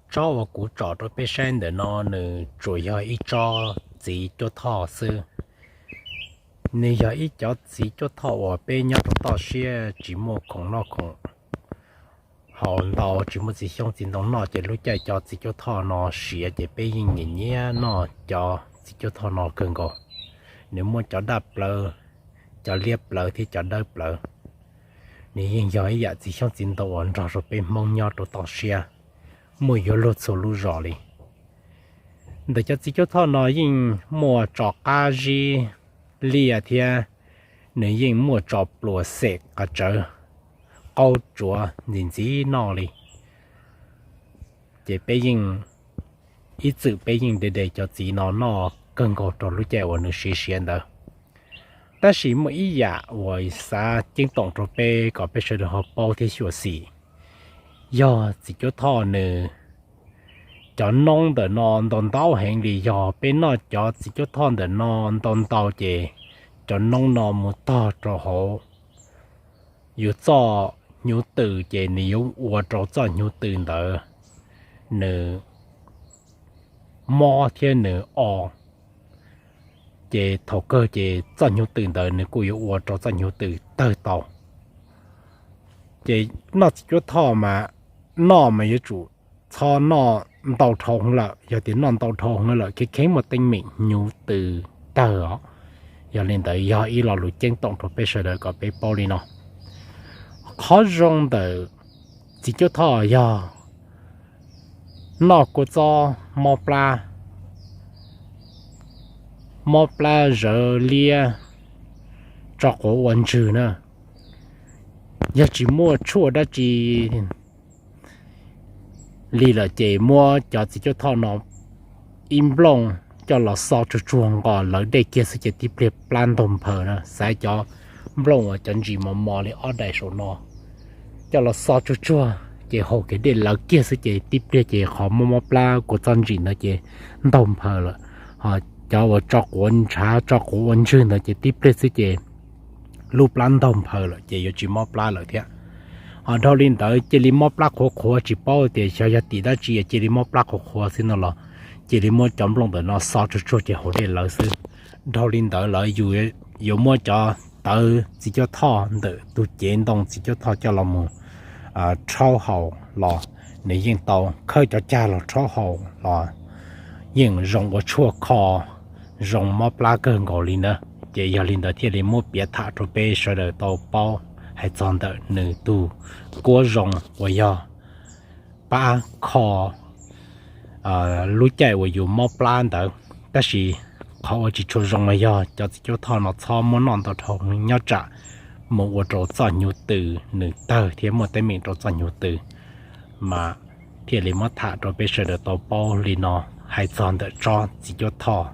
Tsob uas kuv tsom rau peb saib ntawm no nws tsuas yog ib tsob txiv cuab thoj xwb. Nws yog ib cov txiv cuab thoj uas peb nyob rau toj siab tsis muaj khoom noj khoom haus ntau, tsis muaj txiv xyoob txiv ntoo noj, ces lub caij cov txiv cuab thoj no siav ces peb yeej nyiam nyiam noj cov txiv cuab thoj no kawg nkaus. Nws muaj cov daj plawv, cov liab plawv thiab cov dawb plawv. Nws yeej yog ib yam txiv xyoob txiv ntoo uas nrog rau peb Hmoob nyob rau toj siab muaj yuav luag txhua lub zos li. Ntawm cov txiv cuab thoj no yeej muaj tso qab zib liaj thiab nws yeej muaj tso pluas xem qas tsawv, qaub tsuav ntxim ntxim noj li. Ces peb yeej, ib txwm peb yeej de de cov txiv no noj kawg nkaus rau lub caij uas nws siav siav ntawd. Tab sis muaj ib yam uas xav ceeb toom rau peb kom peb sawv daws ho paub thiab xyuam xim, yog txiv cuab thoj nws, cov noob ntawm no ntau ntau heev li. Yog peb noj cov txiv cuab thoj ntawm no ntau ntau ces cov noob no mus tog rau hauv yus txoj hnyuv tws, ces nws yuav ua rau txoj hnyuv tws ntawd nws mob thiab nws o. Ces thaum kawg ces txoj hnyuv tws ntawd nws kuj yuav ua rau txoj hnyuv tws tawg tau. Ces noj txiv cuab thoj mas noj mas yuav tsum txhob noj ntau dhau lawm. Yog tias noj ntau dhau lawm kheev kheev muaj teeb meem hnyuv tws tawg os. Yog li ntawd yog ib lo lus ceeb toom rau peb sawv daws kom peb paub li no. Qhov zoo ntawm txiv cuab thoj yog noj kua txob mob plab, mob plab zawv liab, tso quav ua ntswg na. Yog tsis muaj tshuaj dab tsi li lawm ces muab cov txiv cuab thoj no ib nplooj coj los xo tsuag tsuag nqos lawv dej kiag xwb ces tib pliag plab ntaug nphaws na. Xaiv cov nplooj uas cov ntsis mos mos li ob daim saum no, coj los xo tsuag tsuag ces haus kiag dej lawv kiag xwb ces tib pliag ces qhov mob mob plab kua txob ntsim ntawd ces ntaug nphaws lawm. Ho cov uas tso quav ntshav tso quav ua ntswg ntawd ces tib pliag xwb ces lub plab ntaug nphaws lawm ces yuav tsis mob plab lawm thiab. Ho dhau li ntawd cia li mob plab qhuav qhuav tsis paub tias xyov yog tim dab tsi cia li mob plab qhuav qhuav xwb no los cia li muab cov nplooj ntawm no xo tsuag tsuag ces haus dej lawv xwb. Dhau li ntawd lawv yus yuav muab cov tawv txiv cuab thoj ntawm tus cev ntoo txiv cuab thoj coj los mus rhaub haus los nws yeej tau, khawb cov cag los rhaub haus los yeej zoo ua tshuaj kho, zoo mob plab kawg nkaus li ntawd. Ces yog li ntawd thiaj li muab piav tham rau peb sawv daws tau paub hais txog ntawm nws tus kuab zoo uas yog pab kho lub caij uas yus mob plab ntawd. Tab sis qhov uas tsis tshua zoo los yog cov txiv cuab thoj no txhob muab noj ntau dhau nyob tsam mus ua rau txoj hnyuv tws nws tawg thiab muaj teeb meem rau txoj hnyuv tws. Mas thiaj li muab tham rau peb sawv daws tau paub li no hais txog ntawm tsob txiv cuab thoj.